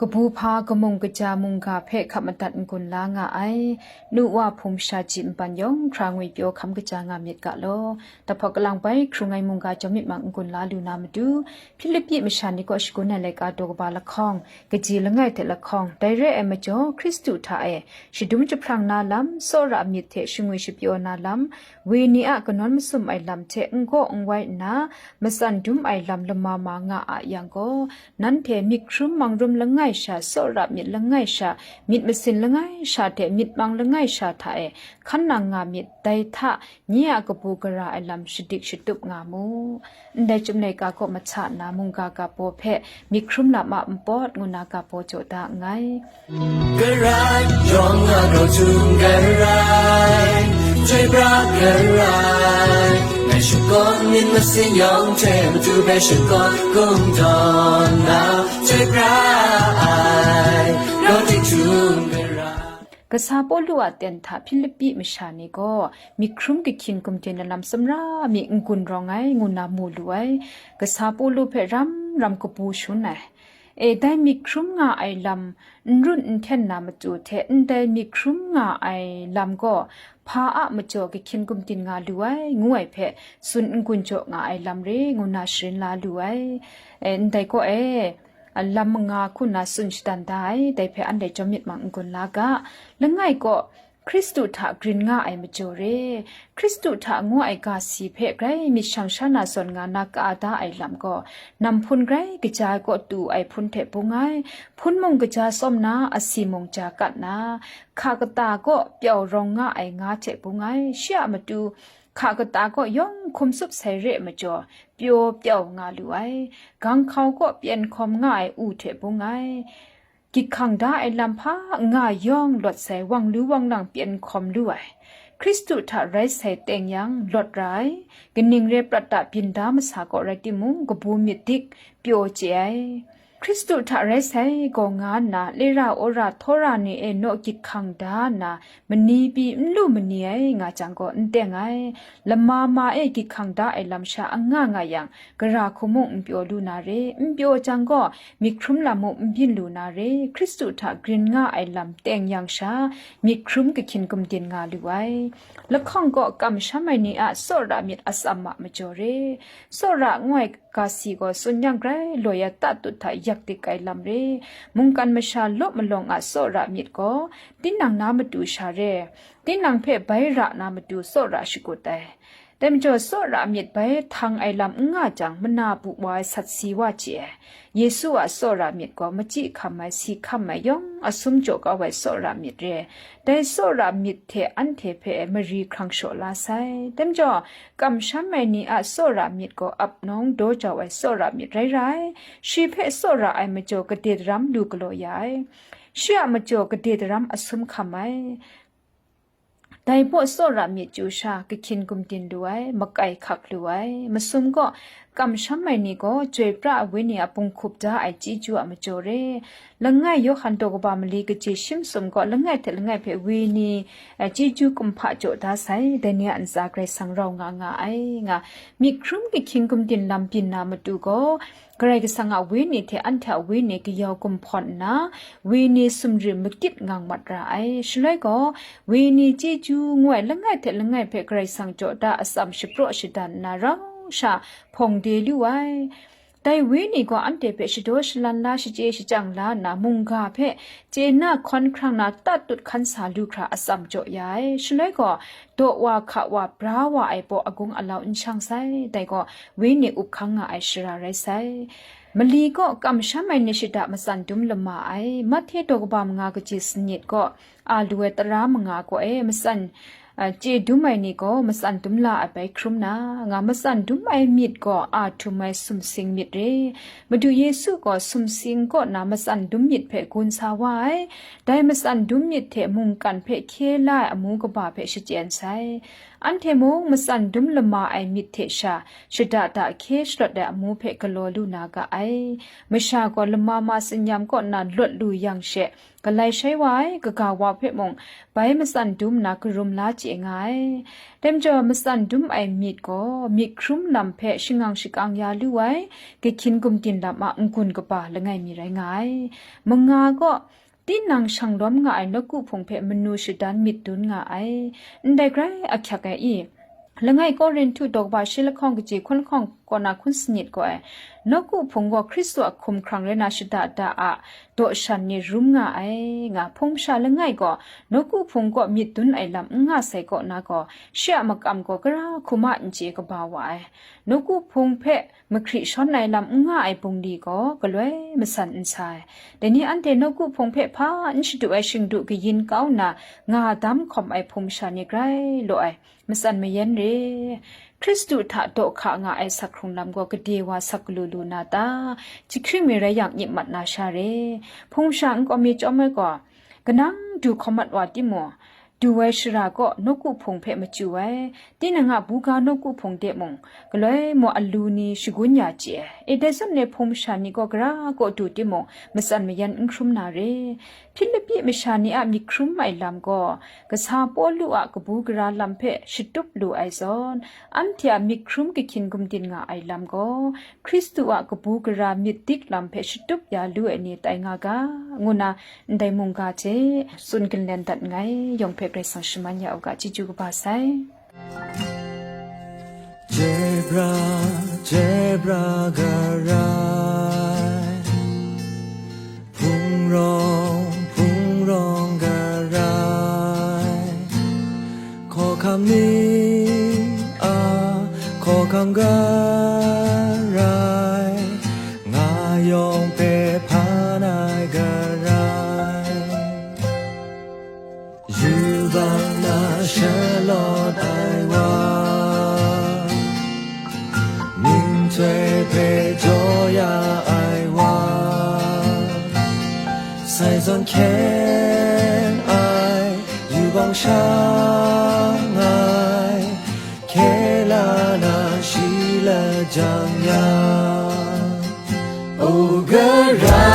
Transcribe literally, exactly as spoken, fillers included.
Kabu hpa kamung kaja mungga hpe hkap madat n-gun la nga ai. Nu wa hpung masha ji npan yawng hkra ngwi pyaw hkam kaja nga myit ga law. Tahpawt kalang bai hkrung ai mungga chyawm myit mang n-gun la lu na matu, Hpilipi masha ni kaw shagun ai laika daw kaba lahkawng, kaji langai hte lahkawng, dai re ai majaw, Hkristu hta e shadum jahprang na lam, tsawra myit hte shangwi shapyaw na lam, wenyi a kanawn masum ai lam hte n gaw n wai nna, matsan dum ai lam lama ma nga a yang gaw, nanhte myit hkrum mangrum langai sha, tsawra myit langai sha, myit masin langai sha hte myit mang langai sha hta e hkan nang nga myit, dai hta nye a kabu gara ai lam shadik shatup nga mu. Ndai chyum laika kaw mahta nna mungga ga baw hpe myit hkrum lam a npawt ngu na ga baw jaw da nngai. Garai, yawng a grau htum garai, chyoi pra garai, ngai shakawn myit masin yawng hte matu hpe shakawn kungdawn na, chyoi pra ai, grau tik htum garai. Kasa Pawlu a ten hta Hpilipi masha ni gaw myit hkrum kahkyin gumdin lalam sumra mi n-gun rawng ai, ngu na mu lu ai. Kasa Pawlu hpe ram ram kabu shangun ai. E, dai myit hkrum nga ai lam n run n hten na matu hte, ndai myit hkrum nga ai lam gaw hpa a majaw kahkyin gumdin nga lu ai, ngu ai hpe tsun n-gun jaw nga ai lam re, ngu na sharin la lu ai. E, ndai gaw e, lam manga hku na tsun shadan da ai, dai hpe anhte chyawm myit mang n-gun la ga. Langai gaw, Hkristu hta grin nga ai majaw re, Hkristu hta ngu ai ga si hpe grai myit shang sha na zawn nga na ka da ai lam gaw, nam hpun grai kaja ai kaw tu ai hpun hte bung ai, hpun mung kaja tsawm na, asi mung ja kat na, hka kata kaw pyau rawng nga ai nga hte bung ai, shi a matu, hka kata kaw yawng hkum tsup sai re ai majaw, pyaw pyau nga lu ai, ganghkau kaw pyen hkawm nga ai u hte bung ai, gyit hkang da ai lam hpa n nga yawng lawt sai wang lu wang lang pyen hkawm lu ai, Hkristu hta rai sai teng yang lawt ra ai, kaning re prat da byin da masa kaw rai timung, kabu myit dik, pyaw chye ai. Hkristu hta rai sai gaw nga nna, lera wora htawra ni e naw gyit hkang da nna, mani pyi n lu mani ai nga jang gaw, n teng ai. Lama ma e gyit hkang da ai lam sha n nga nga yang, gara hku mung n pyaw lu na re, n pyaw jang gaw, myit hkrum lam mung n byin lu na re, Hkristu hta grin nga ai lam teng yang sha, myit hkrum kahkyin gumdin nga lu ai. Lahkawng gaw kamsham ai ni a tsawra myit atsam a majaw re, tsawra ngu ai ga si gaw tsun yang grai loi ai tatut hta yak dik ai lam re, mungkan masha law malawng a tsawra myit gaw, tinang na matu sha re, tinang hpe bai ra na matu tsawra shakut ai. Dai majaw, tsawra myit bai htang ai lam n nga jang, mana bu wa ai sat si wa chye ai. Yesu a tsawra myit gaw machyi hkam ai, si hkam ai, yawng a sum jaw kau ai tsawra myit re. Dai tsawra myit hte anhte hpe mari hkrang shaw la sai. Dai majaw, kamsham ai ni a tsawra myit gaw ap nawng daw jau ai tsawra myit rai ra ai. Shi hpe tsawra ai majaw gade daram lu galaw ya ai. Shi a majaw gade daram a sum hkam ai. Dai baw tsawra myit chyu sha, kahkyin gumdin lu ai, makai hkak lu ai. Masum gaw, kamsham ai ni gaw, chyoi pra ai wenyi a bunghkup da ai chyeju a majaw re. Langai Yawhan daw kaba mali kaji shi masum gaw, langai hte langai hpe wenyi, eh, chyeju kumhpa jaw da sai, dai ni a ntsa Karai Kasang rau nga nga ai, nga myit hkrum kahkyin gumdin lam byin na matu gaw, Karai Kasang a wenyi hte anhte a wenyi kayau gumhpawn nna, wenyi sumrim magit ngang mat ra ai. Shaloi gaw, wenyi chyeju ngu ai langai hte langai hpe Karai Kasang jaw da atsam shapraw shadan nna rau sha hpawng de lu ai. Dai wenyi gaw anhte hpe shadaw shalan la, shachye shachyang la nna, mungga hpe chye na hkawn hkrang na tatut hkan sa lu hkra atsam jaw ya ai. Shaloi gaw, daw wa hka wa, bra wa ai baw agung alau n shang sai. Dai gaw, wenyi up hkang nga ai shara rai sai. Mali gaw kamsham ai ni shada matsan dum lama ai. Mahte daw kaba manga kaji sanit gaw, a lu ai tara manga gaw e, matsan, a, chye dum ai ni gaw matsan dum la ai bai hkrum na, nga matsan dum ai myit gaw a htum ai sumsing myit re. Madu Yesu gaw sumsing kaw na matsan dum myit hpe gun sa wa ai. Dai matsan dum myit hte mungkan hpe hkye la ai amu kaba hpe shachyen sai. Anhte mung matsan dum lama ai myit hte sha, shada da hkye shalawt ai amu hpe galaw lu na ga ai. Masha gaw lama ma tsinyam kaw na lawt lu yang she, galai shai wa ai, kaga wa hpe mung bai matsan dum nna karum la chye nga ai. Dai majaw, matsan dum ai myit gaw myit hkrum lam hpe shangang shakang ya lu ai, gahkyin gumdin lam a n-gun kaba langai mi rai nga ai. Manga gaw, tinang shang lawm nga ai nawku hpung hpe manu shadan myit dun nga ai. Ndai grai ahkyak ai i? Langai Korinhtu daw kaba shi lahkawng kaji hkun lahkawng kaw na hkun sanit gaw ai, nawku hpung gaw Hkristu a hkum hkrang rai na shada da a daw shan ni rum nga ai, nga hpung masha langai gaw nawku hpung kaw myit dun ai lam n nga sai kaw na gaw, shi a makam gaw gara hku ma n chye kaba wa ai. Nawku hpung hpe mahkri shawn ai lam n nga ai bungli gaw galoi masan n sa ai. Dai ni anhte nawku hpung hpe hpa n shadu ai shingdu kayin kau nna nga dam hkawm ai hpung masha ni grai law ai, matsan mayan re. Hkristu hta daw hka nga ai sak hkrung lam gaw gade wa sak galu lu na ta? Jahkring mi rai yang, myit mat na sha re. Hpung masha nkau mi chyawm ai gaw, kanang du hkawm mat wa timung, du ai shara gaw nawku hpung hpe machyu ai, tinang a buga nawku hpung de mung, galoi mung alu ni shagun ya chye ai. E, dai zawn e hpung masha ni gaw gara kaw du timung, matsan mayan n hkrum na re. Hpilipi masha ni a myit hkrum ai lam gaw, kasa Pawlu a kabu gara lam hpe shatup lu ai zawn, anhte a myit hkrum gahkyin gumdin nga ai lam gaw, Hkristu a kabu gara myit dik lam hpe shatup ya lu ai ni tai nga ga, ngu na ndai mungga hte tsun ginlen dat nngai. Yawng hpe Karai Kasang shaman ya u ga, chyeju kaba sai. Jebra, jebra garai, hpung rawng, hpung rawng garai, hkawhkam ni a hkawhkam garai, nga yawng hpe hpan ai garai. Yubak na shalawt ai wa, myihtoi hpe jaw ya ai wa, sai zawn hkyen ai, yubak shang ai, hkye la na shi lajang ya. O gara